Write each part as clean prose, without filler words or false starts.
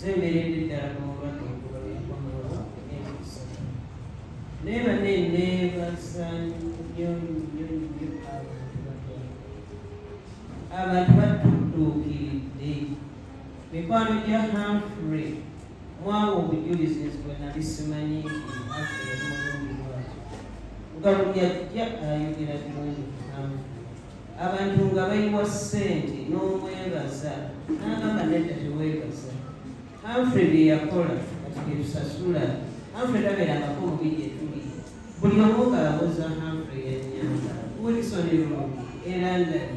Nze mbeeredde ddala n'obulwadde okuva lwe yakomawo emyezi 3. Naye banne, neebaza nnyo nnyo nnyo abantu batwala. Abantu batudduukiridde. Mikwano gya Humphrey, mwawa obujulizi nti bwe nali simanyi nti Humphrey yali mulungi bwatyo, nga buli ajja ayogera birungi ku Humphrey. Abantu nga bayiwa ssente n'omwebaza n'agamba, "Nedda, teweebaza. Humphrey bye yakola kati bye tusasula. Humphrey tabeerangako mubi gye tuli." Buli omu ng'awoza, "Humphrey yannyamba." Wilson Lumbi e London,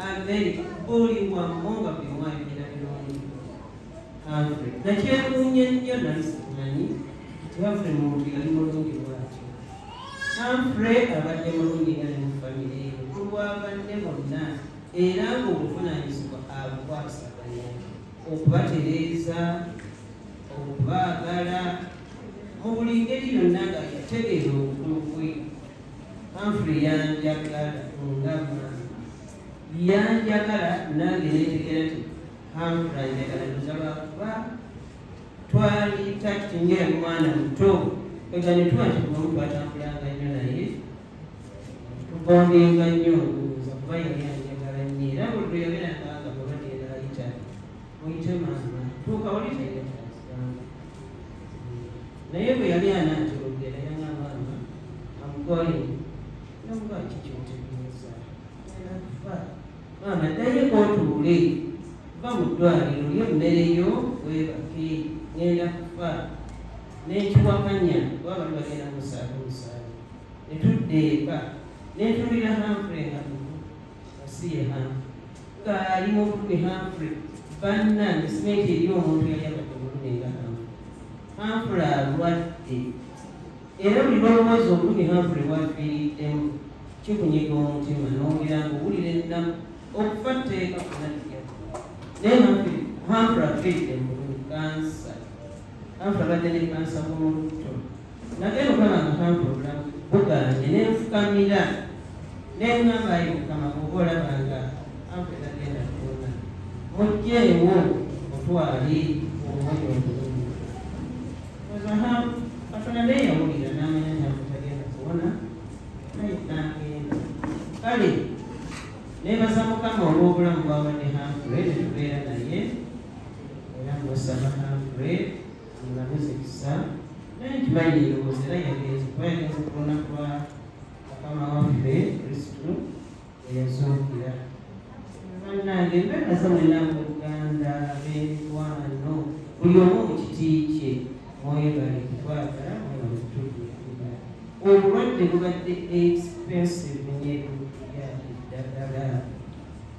America, buli wamu nga buli omu ayogera birungi Humphrey. Nakyewuunya nnyo, nali simanyi nti Humphrey muntu yali mulungi bw'atyo. Humphrey abadde mulungi nga ne mu famire ye, mukulu wa banne bonna, era ng'obuvunaanyizibwa abukwasaganya okubatereeza, okubaagala mu buli ngeri yonna, nga yategeera obukulu bwe. Humphrey yanjagala nga maama yanjagala, nange netegera nti Humphrey anjagala. Ndoza lwakuba twali takiti nnyo, yali mwana muto, ega ne tuba nti buli omu twatambulanga nnyo naye, tubondinga nnyo. Ndowooza kuba yali anjagala nnyo, era buli lwe yabeeranga nga mulwadde naayita, "Muyite maama," tuuka wali talina kyazigamba. Naye bwe yali anaatera okugenda, yangamba, "Maama, I'm going." Namuga, "Ki kyotegeeza? Ngenda kufa." "Maama, ddayo otuule, va mu ddwaliro, lya emmere yo, weebake, ngenda kufa." Nenkiwakanya kuba bali bagenda musaako omusaayi. Ne tudda eka, nentunulira Humphrey nga asiye Humphrey ng'ali mu bulumi. Humphrey, bannange, simanyi nti eri omuntu yali abadde mulumi nga Humphrey. Humphrey alwadde, era buli lwolowooza obulumi Humphrey bwafiiriddemu, kikunyiga omutima n'owulira nga owulira ennaku. Okufa tteeka konna tejja, naye Humphrey afiiridde mu bulumi. Kansa, Humphrey abadde ne kansa w'olubuto. Nagenda okulaba nga Humphrey obulamu buganye, nenfukamira neŋŋamba, "Ayi Mukama, bw'oba olaba nga Humphrey tagenda kuwona, mugjeewo otwale omuwonya obulumi." Katonda naye yawulira n'amanya nti Humphrey tagenda kuwona, naye n'agenda. Kale neebaza Mukama olw'obulamu bwawadde Humphrey ne tubeera naye, era musaba Humphrey mulamuze kisa. Naye nkimanyi, ndowooza era yagenze, kuba yagenze ku lunaku lwa Mukama waffe Kristu eyazuukira. Bannange, mbebaza mwenna abooluganda, b'emikwano, buli omu mu kiti kye. Mwebale kutwagala, mwebale kutuddukira. Obulwadde bubadde expensive nnyo, ebya eddagala,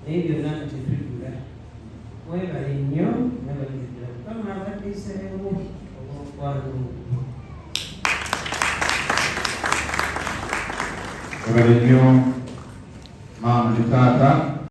naye byonna nga tetujula. Mwebale nnyo, mwebale ddala. Mukama abaddizeewo olw'omukwano ogwo. Webale nnyo maama ne taata.